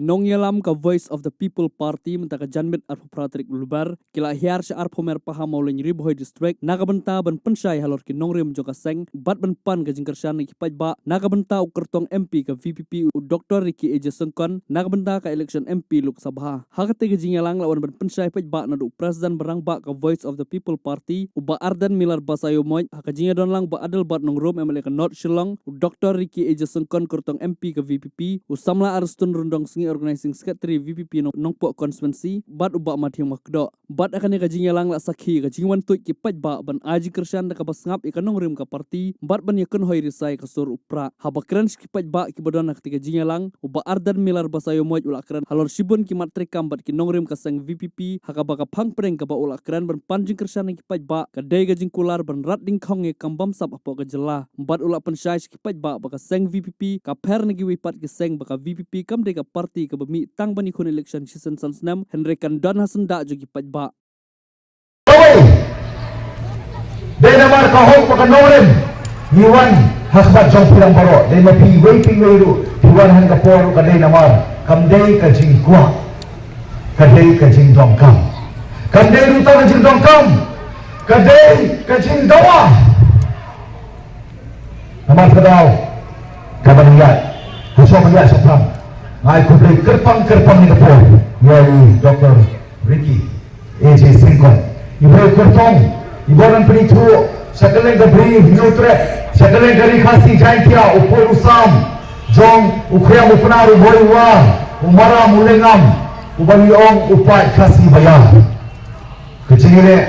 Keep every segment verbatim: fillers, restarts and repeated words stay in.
Nongïalam ka Voice of the People Party mynta ka janmiet arphew phra tarik u Lber ki la hiar sha arphew mer paha Mawleng Ri Bhoi District na ka bynta ban pynshai halor ki nongrim jong ka seng bad ban pan ka jingkyrshan na ki paidbah na ka bynta u kyrtong M P ka V P P u Doctor Ricky A J Syngkon na ka bynta ka election M P Lok Sabha. Ha kata ka jingïalang la wan ban pynshai paidbah naduh u President ba rangbah ka Voice of the People Party u Bah Ardent Miller Basaiawmoit, ha ka jingïadon lang Bah Adelbert Nongrum M L A ka North Shillong, u Doctor Ricky A J Syngkon kyrtong M P ka V P P, u samla Aristone Rundong Sngi Organizing Secretary V P P Nong-, Nongpoh Constituency, bad u Bah Mathiang Makdoh. Bad ha kane ka jingïalang la sakhi ka jingwan tuid ki paidbah ban ai jingkyrshan da kaba sngap ïa ka nongrim ka party bad ban ïakynhoi risa ïa ka sur u prah. Haba kren sha ki paidbah kiba don ha kata ka jingïalang, u Bah Ardent Miller Basaiawmoit u la kren halor shibun ki mat treikam bad ki nongrim ka seng V P P ha kaba ka phang pdeng kaba u la kren ban pan jingkyrshan ïa ki paidbah ka dei ka jingkular ban rat dyngkhong ïa ka kam bamsap hapoh ka jylla. Bad u la pynshai sha ki paidbah ba ka seng V P P ka pher na kiwei pat ki seng ba ka V P P kam dei ka party kaba mih tang ban ïakhun election shisien san snem, hynrei kan don ha syndah jong ki paidbah. Kawei, dei namar ka hok ba ka nongrim ngi wan ha khmat jong phi lang baroh, dei ma phi wei phi wei ruh phi wan ha ka por ruh ka dei namar kam dei ka jingkwah, ka dei ka jingdonkam. Kam dei ruh tang ka jingdonkam, ka dei ka jingdawa. Namar ka daw kaba ngi ïaid ha shuwa ban ïaid shaphang, nga ai khublei kyrpang kyrpang ïa ka por ïa i Doctor Ricky A J Syngkon. I bor kyrtong, i bor ban pynithuh sha kylleng ka Bri Hynñiewtrep, sha kylleng ka Ri Khasi Jaiñtia, u pur u sam jong u khriam u pnar, u bor u war, u maram u lyngngam, u ban ïa ong u paid Khasi ba ïar. Ka jingïaleh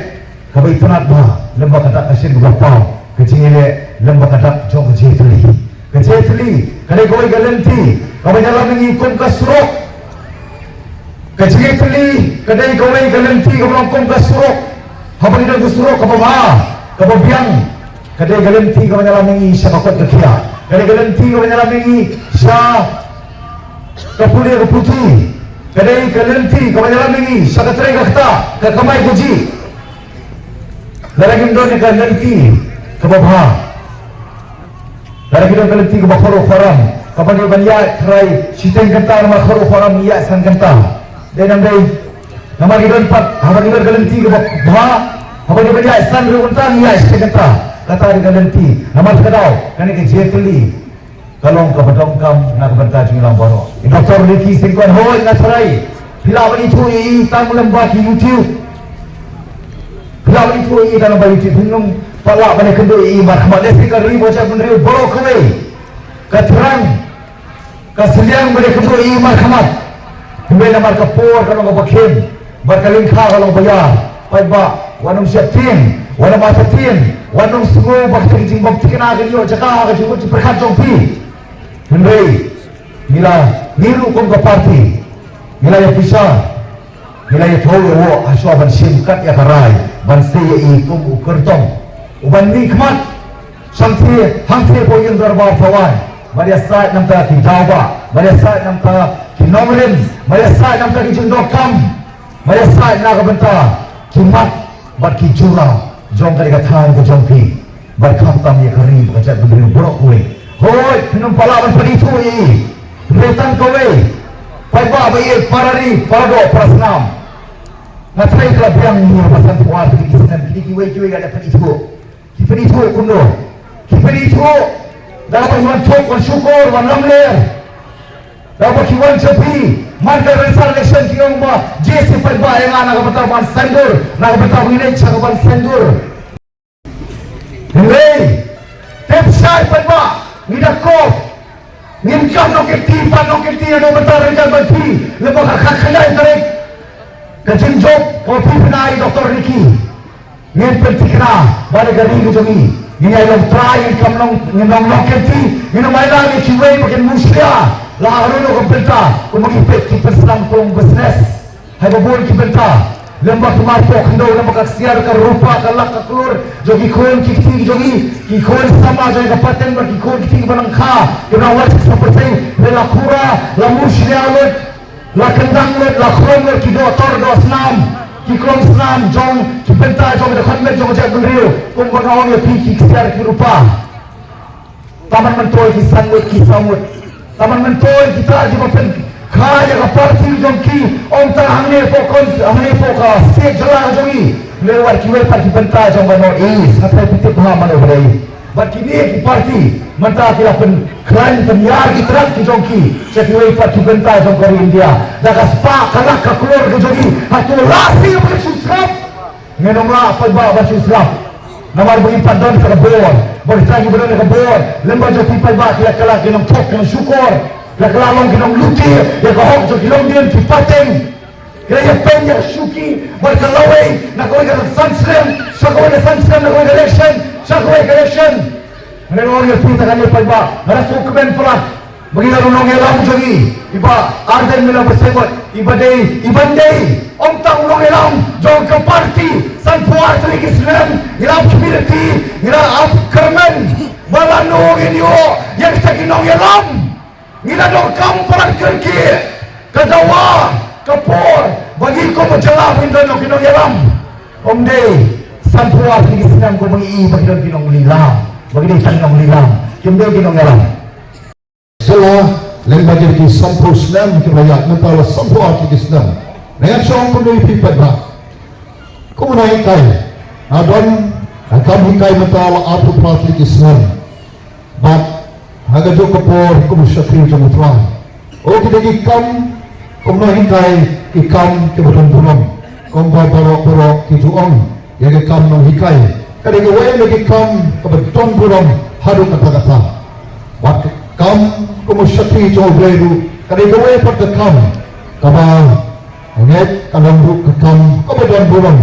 kaba itynnad bha lem bad ka dak ka shin kaba paw, ka jingïaleh lem bad ka dak jong ka jingtylli. Ka jingtylli ka dei kawei ka lynti kaba ïalam ïa ngi kum ka surok. Ka jingtylli ka dei kawei ka lynti kaba long kum ka surok. Haba ngi don ka surok kaba bha, kaba biang, ka dei ka lynti kaba ïalam ïa ngi sha ka kot ka khiah. Ka dei ka lynti kaba ïalam ïa ngi sha ka pule ka puthi. Ka dei ka lynti kaba ïalam ïa ngi sha ka trei ka ktah, ka kamai kajih. Lada ngim don ka lynti kaba bha, lada ngim don ka lynti kaba khuaruh khuaram, kaba ngi ban ïaid trai shiteng kynta, namar khuaruh khuaram ngi ïaid san kynta. Dei nam dei? Namar ngi don pat, haba ngi don ka lynti kaba bha, haba ngi ban ïaid san ruh kynta ngi ïaid shiteng kynta. Kata dei ka lynti. Namar ka daw kane ka jingtylli ka long kaba donkam na ka bynta jong ngi lang baroh. I Doctor Ricky Syngkon, hooid nga tharai phi lah ban ithuh ïa i tang lem bad ki YouTube. Phi lah ban ithuh ïa i tang lem bad YouTube. Phin ym pat lah ban ïakynduh ïa i markhmat. Lehse ka ri ba u jaitbynriew baroh kawei ka thrang, ka sliang ban ïakynduh ïa i markhmat. Hynrei namar ka por ka long kaba khim bad ka lyngkha ka long ba ïar, paidbah, wat nym sheptieng, wat nym artatien, wat nym sngew ba ka jingbymthikna kan ïoh jaka ha ka jingmut jingpyrkhat jong phi. Hynrei ngi la, ngi ruh kum ka party ngi la ïa pisa, ngi la ïathuh ïa u ha shuwa ban shim kat ïa ka rai ban sei ïa i kum u kyrtong u ban mihkhmat. Shangthie hangthie hapoh ïing dorbar thawaiñ, ban ïasaid namar ki daw bah, ban ïasaid namar ki nongrim, ban ïasaid namar ki jingdonkam, ban ïasaid na ka bynta ki mat bad ki jura jong ka ri ka thaiñ ka jong phi. Bad khamtam ïa ka ri bad ka jaitbynriew baroh kawei. Hooid, phin ym pat lah ban pynithuh ïa i. Hynrei tang kawei, paidbah ba ïeit, para ri, para doh, para snam, nga tharai ka la biang ïa i ba san phew ar phew snem, kine kiwei kiwei ka la pynithuh. Ki pynithuh kumno? Ki pynithuh da kaba ki wan thok, wan shukor, wan lamler. Da kaba ki wan sha phi man ka result election, ki ong ba jia shi paidbah ïa nga na ka bynta ban saiñdur, na ka bynta ban ngin ïa sha ka ban saiñdur. Hynrei tip shai paidbah, ngi da kop, ngim kam nongkynti, pan nongkynti ïa ka bynta ryngkat bad phi. Lem bad ka khatkhyndai tarik, ka jingjop kaba phi pynai Doctor Ricky, ngin pynthikna ba da ka ri ka jong ngi ngin ïai long trai, ngin kam long, ngin long nongkynti, ngin ym ailad ïa kiwei ba kin mushlia la ha kano kano ka bynta, kumba ngi peit ki pynsnam kum business. Haba bun ki bynta, lem bad ki mar poh khyndew, lem bad ka ksiar ka rupa, ka lak ka klur jong ki khun ki kti ki jong ngi, ki khun samla jong ngi, ka pateng bad ki khun ki kti kiba nang kha, kiba nang wad sha pyrthei, hynrei la khura, la mushlia lut, la kyndang lut, la khrom lut, ki doh tor doh snam, ki klom snam jong ki bynta jong ka dkhot met jong ka jaitbynriew, kumba nga ong ïa phi, ki ksiar ki rupa. Tang ban myntoi ki san ngut ki saw ngut. Tang ban myntoi kita kiba pyn, Ka ïa ka party jong ki, ong ta hangne pokon, hangne poka state jylla jong i. Lewat kiwei pat ki bynta jong ka North East, hynrei phi tip ha mano ba dei. Bad kine ki party mynta ki la pynkhlaiñ pynïar ki trak ki jong ki sha kiwei pat ki bynta jong ka ri India. Da ka spah ka lak ka klur ka jong i, hato la shisha ban shu sngap? Ngan ong la pat ba ban shu sngap. Namar ba ngi pat don ka bor, ba kita kiba don ka bor, lem ba jong ki pat ba ki la kylla ki nongthok ki nongshukor, la kylla long ki nonglute ïa ka hok jong ki longdien ki pateng. Ki la ïa pynïar shuki bad ka lawei na kawei ka san snem sha kawei ka san snem, na kawei ka election sha kawei ka election. Ngan ong ïa phi ta kane pat ba nga la sngewkmen palat ba ngi la u nongïalam jong ngi, i Bah Ardent Miller Basaiawmoit, i ba dei, i ban dei ong tang u nongïalam jong ka party. Sanphew ar tylli ki snem ngi la ap kmie, ngi la ap kyrmen, ba lano ngin ïoh ïa kita ki nongïalam? Ngi la donkam palat kyrkieh ka dawa ka por ba ngi kum ka jylla ngin don ki nongïalam. Ym dei sanphew ar tylli ki snem ko ba ngi i ba ngi don ki nongleit lang, ba ngi dei tang nongleit lang, kim dei ki nongïalam. Sela leng ba ki sanphew snem ki ba ïaid, mynta la sanphew ar tylli ki snem. Ngan shong kumno ïa phi pat ba kumno hikai, nga don ka kam hikai mynta la arphew phra tylli ki snem. Bad ha kajuh ka por kum u shakri jong U Trai, o ki dei ki kam kumno hikai, ki kam kiba don burom. Kumba baroh baroh ki ju ong, ïa ki kam nonghikai ka dei kawei na ki kam kaba don burom haduh katta katta. Bad ka kam kum u shakri jong U Blei ruh ka dei kawei pat ka kam kaba ngeit, ka long ruh ka kam kaba don burom.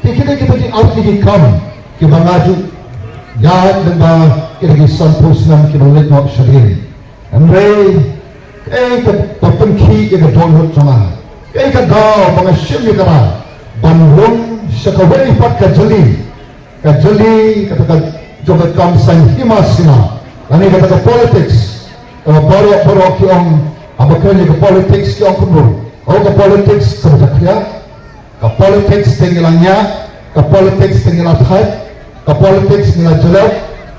Ki, ki dei kita ki ar tylli ki kam kiba nga ju ïaid lyngba kita ki sanphew snem kiba leit noh shadien. Hynrei kaei kaba pynkhih ïa ka dohnud jong nga, kaei ka daw ba nga shim ïa ka daw ban rung sha kawei pat ka jylli, ka jylli kata ka jong ka kam saiñ hima sima, lane kata ka politics. Kaba baroh baroh ki ong, haba kren ïa ka politics ki ong kumno? Oh, ka politics kaba jakhlia. Ka politics te ngi la ñiah, ka politics te ngi la thait, ka politics ngi la jlep,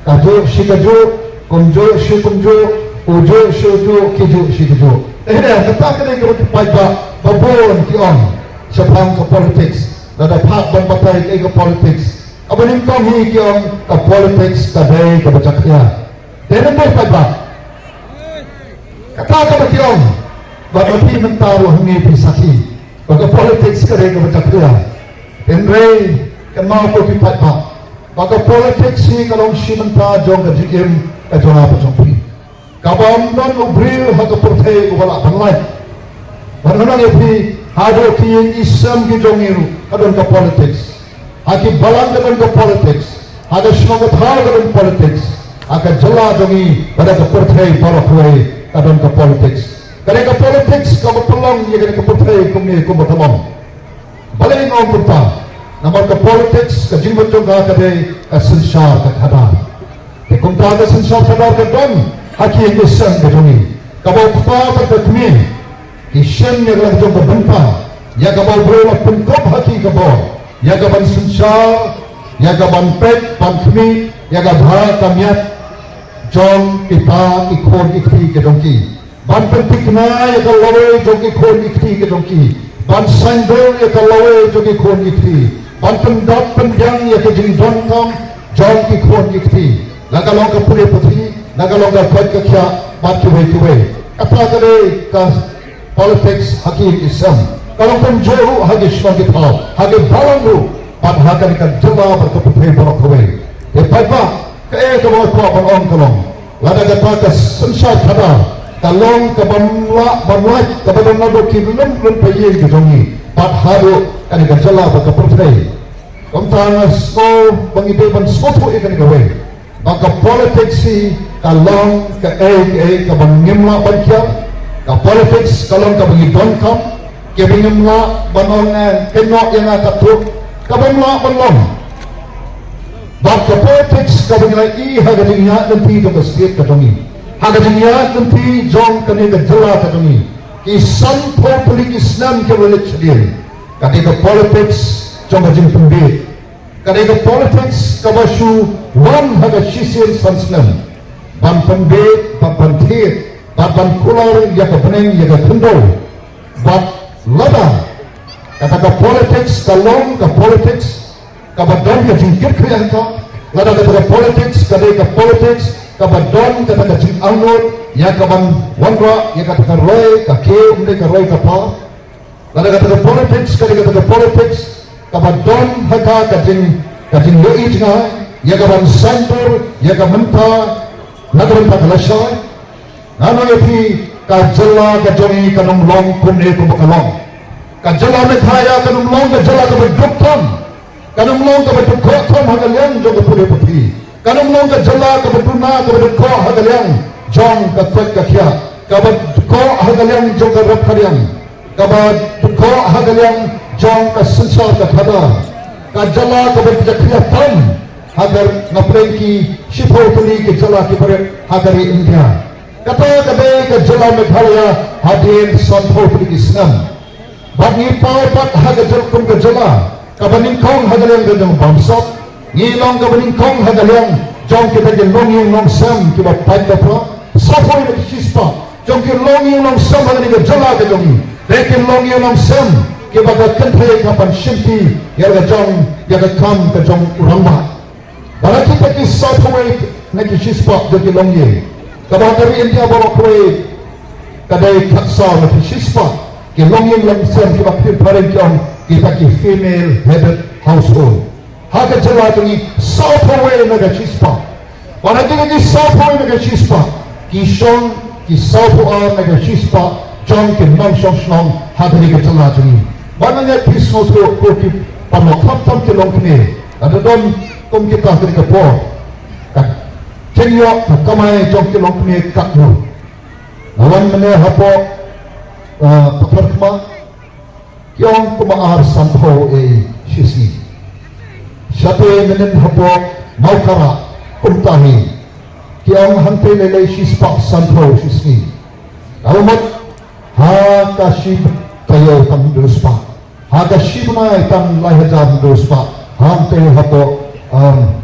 kajuh shi kajuh, kumjuh shi kumjuh, ujuh shi ujuh, kijuh shi kijuh. Te hynrei kata ka dei kaba ki paidbah ba bun ki ong shaphang ka politics. Lada phah ban batai kaei ka politics, kaba nyngkong hi ki ong ka politics ka dei kaba jakhlia. Te ngan dei paidbah, kata kaba ki ong, bad ma phi mynta ruh hangne phi sakhi ba ka politics ka dei kaba jakhlia. Hynrei kynmaw ko ki paidbah ba ka politics hi ka long shi bynta jong ka jingim ka jong nga bad jong phi. Kaba ym don u briew ha ka pyrthei uba lah ban lait. Bad nga ong ïa phi, haduh ki ïing ki sem ki jong ngi ruh ka don ka politics. Ha ki balang ka don ka politics, ha ka shnong ka thaw ka don politics, ha ka jylla jong ngi bad ha ka pyrthei baroh kawei ka don ka politics. Ka dei ka politics kaba pynlong ïa kane ka pyrthei kumne kumba ka long. Balei nga ong kumta? Namar ka politics ka jingmut jong ka ka dei ka synshar ka khadar. Te kumta ka synshar khadar ka don ha ki ïing ki sem ka jong ngi, kaba u kpa bad ka kmie ki shem ïa ka la ka jong ka bynta, ïa kaba u briew la pynkup ha ki ka bor, ïa ka ban synshar, ïa ka ban peit ban khmih ïa ka bha ka miat jong kita ki khun ki kti ka jong ki, ban pynthikna ïa ka lawei jong ki khun ki kti ka jong ki, ban saiñdur ïa ka lawei jong ki khun ki kti, ban pyndap pynbiang ïa ka jingdonkam jong ki khun ki kti, la ka long ka pule puthi, la ka long ka koit ka khiah bad kiwei kiwei. Kata ka dei ka politics ha ki ïing ki sem, ka long kumjuh ruh ha ki shnong ki thaw, ha ki balang ruh, bad ha kane ka jylla bad ka pyrthei baroh kawei. Te paidbah, kaei kaba nga kwah ban ong ka long, lada kata ka synshar khadar ka long kaba ym lah ban lait, kaba don naduh ki lum lum pynïeng ki jong ngi bad haduh kane ka jylla bad ka pyrthei. Kumta nga sngew ba ngi dei ban sngewthuh ïa kane kawei, ba ka politics hi ka long kaei kaei kaba ngim lah ban kiar. Ka politics ka long kaba ngi donkam, kaba ngim lah ban ong, eh, kynnoh ïa nga katto, kaba ym lah ban long. Bad ka politics kaba ngi la i ha ka jingïaid lynti jong ka state ka jong ngi, ha ka jingïaid lynti jong kane ka jylla ka jong ngi, ki sanphew tylli ki snem kiba la leit shadien, ka dei ka politics jong ka jingpynbiej. Ka dei ka politics kaba shu wan ha ka shisien san snem ban pynbiej, ban pynthied, Ban kular ïa ka bneng ïa ka khyndew. Bad lada kata ka politics ka long ka politics kaba don ka jingkit khlieh hangta, lada kata ka politics ka dei ka politics kaba don kata ka jingangnud ïa kaban wanrah ïa kata ka roi ka kiew, ym dei ka roi ka par. Lada kata ka politics ka dei kata ka politics kaba don ha ka ka jing ka jingïohi jngai ïa kaban saiñdur ïa ka mynta na ka bynta ka lashai. Nga ong ïa phi, ka jylla ka jong ngi kan ym long kumne kumba ka long. Ka jylla Meghalaya kan ym long ka jylla kaba duk tam. Kan ym long kaba duk tam ha ka liang jong ka pule puthi. Kan ym long ka jylla kaba duna kaba duk ha ka liang jong ka koit ka khiah, kaba duk ha ka liang jong ka rep ka riang, kaba duk ha ka liang jong ka synshar ka khadar. Ka jylla kaba duk ha ka liang tam ha ka, nga pyrshang, ki shiphew tylli ki jylla ki barit ha ka ri India. Kata ka dei ka jylla Meghalaya hadien sanphew tylli ki snem. Bad ngi paw pat ha ka jylla kum ka jylla kaba nyngkong ha ka liang ka jingbamsap. Ngi long kaba nyngkong ha ka liang jong kita ki longïing longsem kiba pait ba pra. Saphew na ki shispah jong ki longïing longsem ha kane ka jylla ka jong ngi, dei ki longïing longsem kiba ka kynthei ka pan shimti ïa ka jong, ïa ka kam ka jong u rangbah. Bad kita ki saphew na ki shispah jong ki longïing, kaba ha ka ri India baroh kawei ka dei khatsaw na ki shispah ki longïing longsem kiba phin phareng ki ong kita ki female headed household. Ha ka jylla jong ngi saphew na ka shispah. Bad ha kita ki saphew na ka shispah ki shong ki saphew ar na ka shispah jong ki nongshong shnong ha kane ka jylla jong ngi. Bad nga ngeit phi sngewthuh ko ki panlok, khamtam ki longkmie. Lada don kum kita ha kane ka por, ka jingïoh ka kamai jong ki longkmie katno? Nga wan mynne hapoh, ah, Patharkhmah, ki ong kumba ar sanphew ei shisngi. Shatei mynnin hapoh Mawkara kumta hi, ki ong hangtei lei lei shispah sanphew shisngi. Ka mut ha ka shi taïew tang hynriew spah, ha ka shi bnai tang lai hajar hynriew spah, hangtei hapoh, um,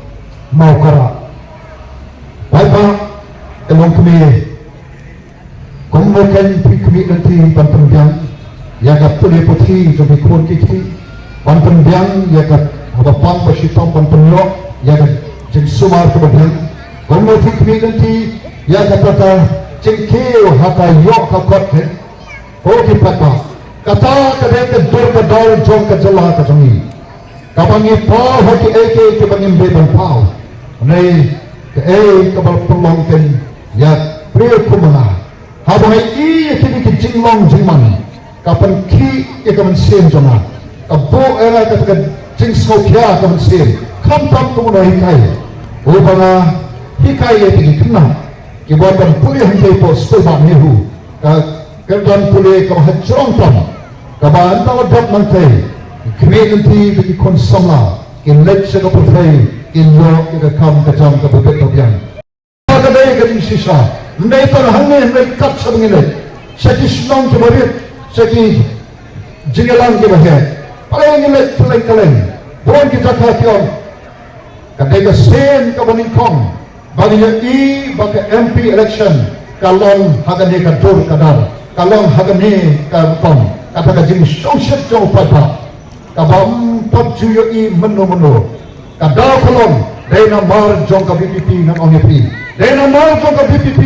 Mawkara. Paidbah, ka longkmie, kumno kein phi khmih lynti ban pynbiang ïa ka pule puthi jong ki khun ki kti, ban pynbiang ïa ka haba pang ba shitom, ban pynïoh ïa ka jingsumar kaba biang? Kumno phi khmih lynti ïa kata ka jingkiew ha ka ïoh ka kot? Ko ki paidbah, kata ka dei ka dur ka dar jong ka jylla ka jong ngi, kaba ngi paw ha kiei kiei kiba ngim dei ban paw. Hynrei kaei kaba pynlong kein ïa briew kum nga, haba nga ïohi ïa kine ki jinglong jingman, ka pynkhih ïa ka mynsiem jong nga, ka buh ïa nga kata ka jingsngewkhia ka mynsiem. Khamtam kumno hikai, uba nga hikai ïa ki khynnah kiba wan ban pule hangtei hapoh skul bah NEHU, ka kyrdan pule kaba ha jrong tam, kaba ynda la dep nangtei, khmih lynti da ki khun samla, kin leit sha ka pyrthei, kin ïoh ïa ka kam ka jam kaba bit ba biang. Ka dei ka jingshisha, ym dei tang hangne, ym dei kat shaba ngi leit, sha ki shnong kiba rit, sha ki jingïalang kiba heh, balei ngi leit kylleng kylleng? Bun ki jaka ki ong ka dei ka sien kaba nyngkong ba ngi ïohi ba ka M P election ka long ha kane ka dur ka dar, ka long ha kane ka rukom. Kata ka jingshongshit jong u paidbah kaba ym pat ju ïohi mynno mynno. Ka daw ka long, dei namar jong ka V P P, ngan ong ïa phi, dei namar jong ka V P P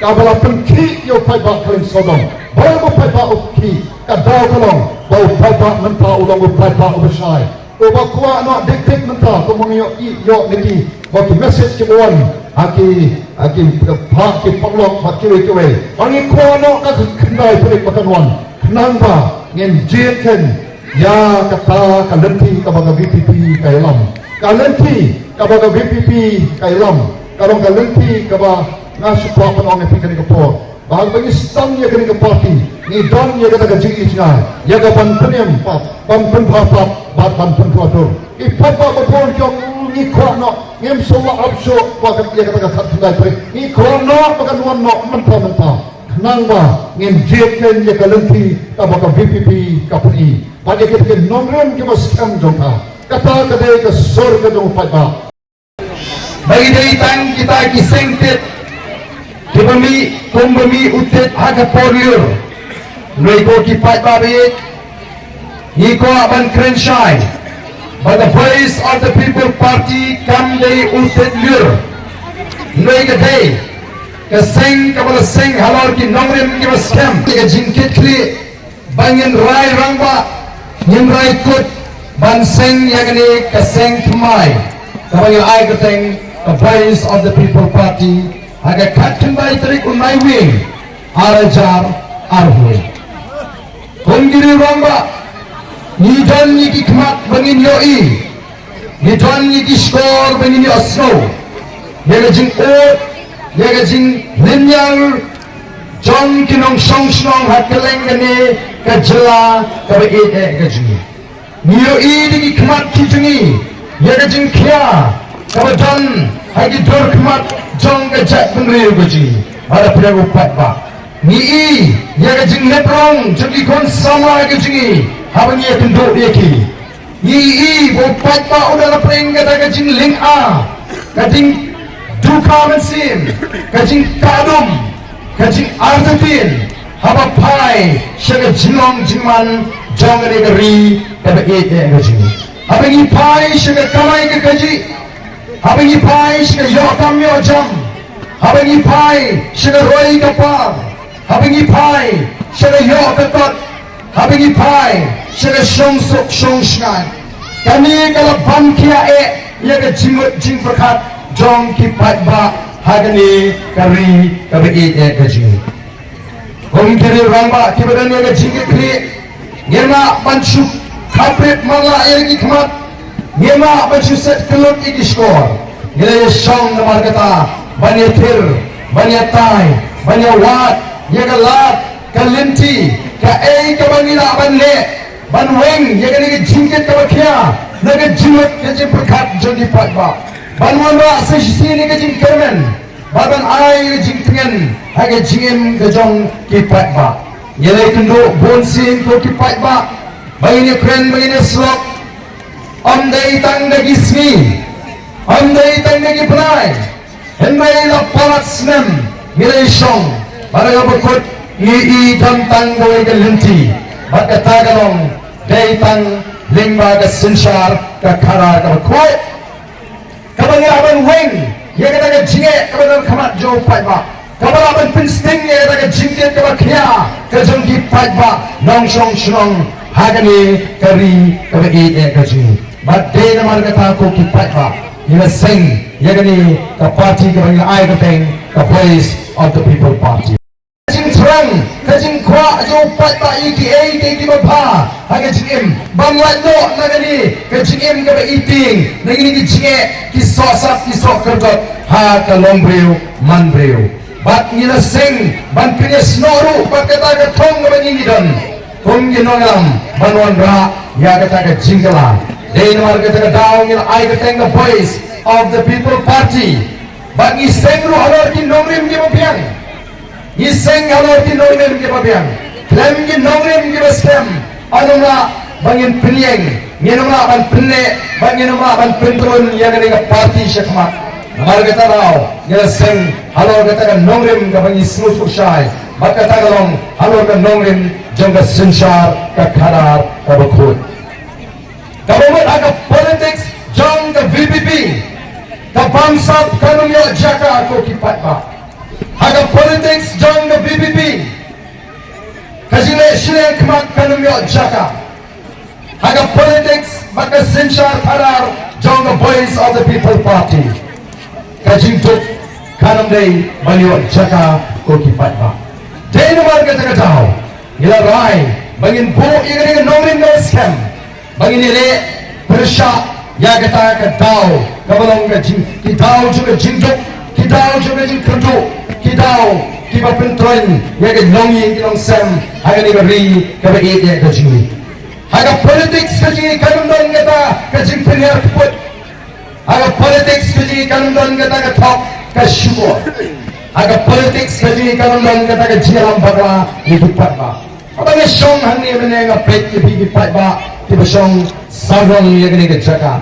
kaba la pynkhih ïa u paidbah khlem sawdong. Balei ba u paidbah u khih? Ka daw ka long ba u paidbah mynta u long u paidbah uba shai, uba kwah noh dik dik mynta, kumba ngi ïohi ïoh na ki, ba ki message kiba wan ha ki, ha ki, ha ki paralok bad kiwei kiwei, ba ngi kwah noh ka khyndai tarik ba kan wan, khnang ba ngin jied kein ïa kata ka lynti kaba ka V P P ka ïalam. Ka lynti kaba ka V P P ka ïalam ka long ka lynti kaba nga shu kwah ban ong ïa phi kane ka por, ba haba ngi sdang ïa kane ka party, ngi don ïa kata ka jingïohi jngai ïa ka ban pynim pat, ban pynbha pat bad ban pynkhla dur. Ki paidbah ba bun ki ong ngi kwah noh, ngim sngewlah ap shuh ba ka, ïa kata ka khatkhyndai tarik, ngi kwah noh ba kan wan noh mynta mynta, khnang ba ngin jied kein ïa ka lynti kaba ka V P P ka pyni. Bad ïa kita ki nongrim kiba skhem jong ka, kata ka dei ka sur ka jong u paidbah. Ba ngi dei tang kita ki seng thied, Kiba mih kumba mih u tit ha ka por lyiur. Hynrei ko ki paidbah ba ïeit, ngi kwah ban kren shai ba the Voice of the People Party kam dei u tit lyiur. Hynrei ka dei ka seng kaba la seng halor ki nongrim kiba skhem. Ka jingkitkhlieh ba ngin rai rangbah, ngin rai kut ban seng ïa kane ka seng thymmai kaba ngi ai kyrteng ka Voice of the People Party ha ka khatkhyndai tarik u Naiwieng ar hajar arphew. Kum ki riew rangbah, ngi don ïa ki khmat ba ngin ïohi, ngi don ïa ki shkor ba ngin ïohsngew ïa ka jingud, ïa ka jinglynñiar jong ki nongshong shnong ha kylleng kane ka jylla kaba ïeit eh ka jong ngi. Ngi ïohi da ki khmat ki jong ngi ïa ka jingkhia kaba don ha ki dur khmat jong ka jaitbynriew ka jong ngi. Bad da pdeng u paidbah, ngi i ïa ka jinglip rong jong ki khun samla ka jong ngi haba ngi ïakynduh ïa ki. Ngi i ba u paidbah u dang la pyrshang kata ka jinglynga, ka jingduka mynsiem, ka jingkadum, ka jingartatien haba phai sha ka jinglong jingman jong kane ka ri kaba ïeit eh ka jong ngi. Haba ngi phai sha ka kamai ka kajih, haba ngi phai sha ka ïoh kam ïoh jam, haba ngi phai sha ka roi ka par, haba ngi phai sha ka ïoh ka kot, haba ngi phai sha ka shong suk shong shngaiñ. Kane ka la ban khia eh ïa ka jingmut jingpyrkhat jong ki paidbah ha kane ka ri kaba ïeit eh ka jong ngi. Kum ki riew rangbah kiba don ïa ka jingkitkhlieh, ngim lah ban shu khaprit man la ïa ki khmat, ngim lah ban shu set kyllut ïa ki shkor. Ngi la ïashong namar kata ban ïathir, ban ïatai, ban ïawad ïa ka lad, ka lynti, kaei kaba ngi lah ban leh ban weng ïa kane ka jingkit kaba khia na ka jingmut ka jingpyrkhat jong ki paidbah, ban wanrah sa shisien ïa ka jingkyrmen, bad ban ai ka jingtngen ha ka jingim ka jong ki paidbah. Ngi la ïakynduh bun sien ko ki paidbah ba ngin ïakren, ba ngin ïasyllok. Ym dei tang da ki sngi, ym dei tang da ki bnai, hynrei la palat snem ngi la ïashong, bad ha kaba kut ngi i don tang kawei ka lynti, bad kata ka long dei tang lyngba ka synshar ka khadar kaba khuid. Kaba ngi lah ban weng ïa kata ka jingeh kaba don khmat jong u paidbah, kaba lah ban pynsting ïa kata ka jingkit kaba khia ka jong ki paidbah nongshong shnong ha kane ka ri kaba ïeit eh ka jong ngi. Bad dei namar kata ko ki paidbah, ngi la seng ïa kane ka party kaba ngi la ai kyrteng ka Voice of the People Party. Ka jingthrang, ka jingkwah jong u paidbah ïa kiei kiei kiba bha ha ka jingim, ban lait noh na kane ka jingim kaba iting, na kine ki jingeh ki sohsat ki sohkyrkot ha ka longbriew manbriew. Bad ngi la seng ban pynïasnoh ruh bad kata ka thong kaba ngi ngi don kum ki nongïalam ban wanrah ïa kata ka jingkylla. Dei namar kata ka daw ngi la ai kyrteng ka Voice of the People Party. Bad ngi seng ruh halor ki nongrim kiba biang. Ngi seng halor ki nongrim kiba biang, khlem ki nongrim kiba skhem. Ngim lah ba ngin pynïeng, ngim lah ban pynneh, bad ngim lah ban pyntrun ïa kane ka party shakhmat. Namar kata daw ngi la seng halor kata ka nongrim kaba ngi sngewthuh shai, bad kata ka long halor ka nongrim jong ka synshar ka khadar kaba khuid. Kaba mut ha ka politics jong ka V P P, ka bamsap kan ym ïoh jaka ko ki paidbah. Ha ka politics jong ka V P P, ka jingleh shiliang khmat kan ym ïoh jaka. Ha ka politics bad ka synshar khadar jong ka Voice of the People Party, ka jingduk kan ym dei ban ïoh jaka ko ki paidbah. Dei namar kata ka daw ngi la rai ba ngin buh ïa kane ka nongrim kaba skhem, ba ngin ïaleh pyrshah ïa kata ka daw kaba long ka jing, ki daw jong ka jingduk, ki daw jong ka jingkyrduh, ki daw kiba pyntroiñ ïa ka longïing ka longsem ha kane ka ri kaba ïeit ïa ka jong ngi. Ha ka politics ka jong ngi kan ym don kata ka jingpynhiar kput. Ha ka politics ka jong ngi kan ym don kata ka thok ka shukor. Ha ka politics ka jong ngi kan ym don kata ka jingïalam bakla ïa ki paidbah. Haba nga shong hangne mynne nga peit ïa phi ki paidbah kiba shong sarong ïa kane ka jaka.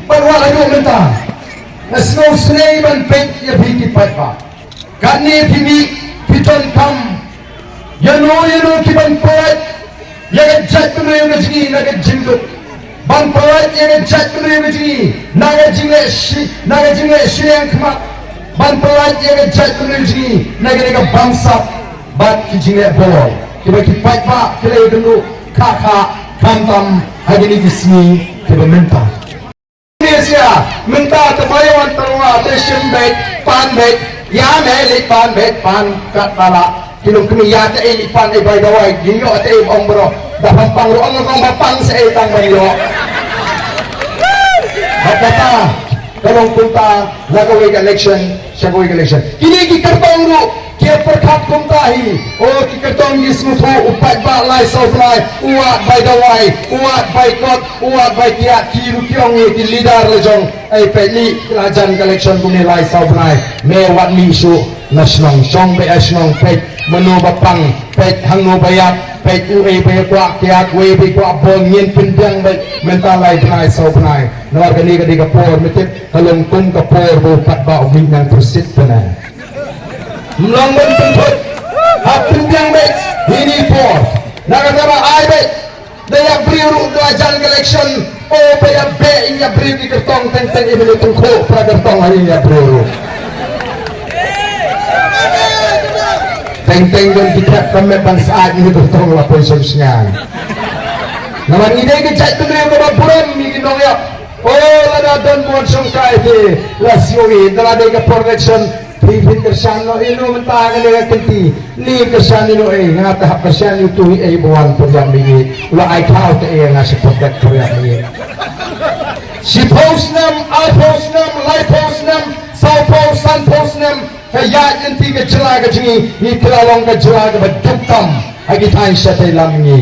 Bad wat haduh mynta nga sngewsynei ban peit ïa phi ki paidbah. Katne phi mih phi donkam ïano ïano ki ban pynlait ïa ka jaitbynriew ka jong ngi na ka jingduk. Ban pynlait ïa ka jaitbynriew ka jong ngi na ka jingleh shi na ka jingleh shiliang khmat. Ban pynlait ïa ka jaitbynriew jong ngi na ka dei ka bamsap bad ki jingleh bor kiba ki paidbah ki la ïakynduh kha kha khamtam ha kine ki sngi kiba mynta. Malaysia mynta te ba ïa wan tyrwa te shim beit pan beit ïa me leit pan beit pan kat bala. Ki long kmie ïa te ei leit pan ei bai dawai gin ïoh te ei ong bro. Da pang pang ruh ong ong ba pang se ei tang ban ïoh. Ba kata ka long kumta la kawei ka election sha kawei ka election. Kine ki kyrtong ruh ki pyrkhat kumta hi. O ki kyrtong ki sngewthuh u paidbah lai saw bnai u wad bai dawai u wad bai kot u wad bai kiad ki ruh ki ong ïa ki leader la jong. Ei peit lih la jan ka election kumne lai saw bnai me wat lih shuh na shnong shong beit ha shnong peit mano ba pang peit hangno ba ïap peit uei ba ïa kwah kiad uei ba ïa kwah bor ngin pynbiang beit mynta lai bnai saw bnai. Namar kane ka dei ka por mynta ka long kum ka por ba u paidbah u mih nang pyrshit pynang. Mlong ban pynthut hap pynbiang beit hini por na ka daba ai beit. Da ïa briew ruh da jan ka election o ba ïa beh ïa briew ki kyrtong teng teng i bini tungkhu pra kyrtong ha ïa briew ruh. Teng teng don ki thep ka met ban saad ïa kyrtong la poi shem shngan. Namar ngi dei ka jaitbynriew kaba burom ïa ki nongïap. O lada don mon shongkai te la sngewthuh da la dei ka por election. Phi phi kyrshan noh ïa no mynta ka dei ka kynti ni kyrshan ïa no ei nga te hap kyrshan ïa utu hi ei ba wan pyrshah ïa ngi. La ai khaw te ei nga shu protect pyrshah ïa ngi. Shiphew snem, arphew snem, laiphew snem, sawphew, sanphew snem ka ïaid lynti ka jylla ka jong ngi, ngi kylla long ka jylla kaba duk tam ha ki thaiñ shatei lam ngi.